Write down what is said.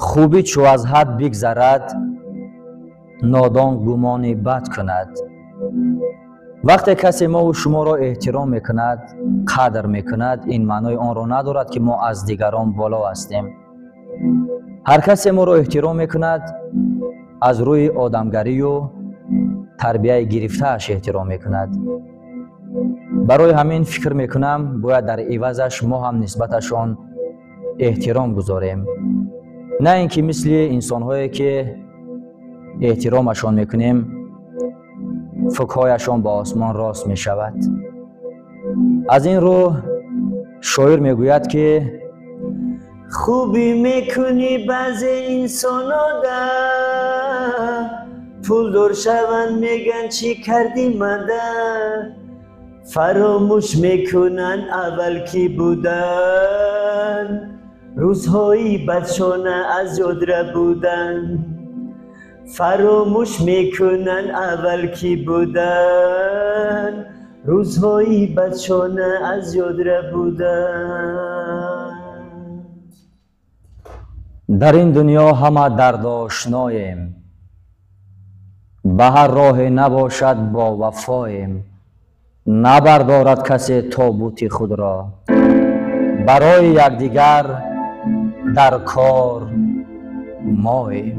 Хубӣ чу аз ҳад бигзарад, нодон гумони бад кунад. Вақте касе мову шуморо эҳтиром мекунад, қадр мекунад, ин маънои онро надорад, ки мо аз дигарон боло ҳастем. Ҳар касе моро эҳтиром мекунад, аз рӯи одамгарию тарбияи гирифтааш эҳтиром мекунад. Барои ҳамин фикр мекунам, бояд дар ивазаш мо ҳам нисбаташон эҳтиром гузорем, на ин ки мисли инсонҳое ки эҳтиромашон мекунем, фукҳояшон ба осмон рост мешавад. Аз ин рӯ шоир мегӯяд, ки хубӣ мекунӣ баъзе инсонода, пулдор шаванд, меган чӣ кардӣ мада, фаромӯш мекунанд аввал кӣ будан, рӯзҳои бадшона аз ёд рабуданд, фаромӯш мекунанд аввал кӣ будан, рӯзҳои бадшона аз ёд рабуданд. Дар ин дунё ҳама дардошноем, ба ҳар роҳе набошад бо вафоем, набардорад касе тобути худро, барои якдигар дар кор моем.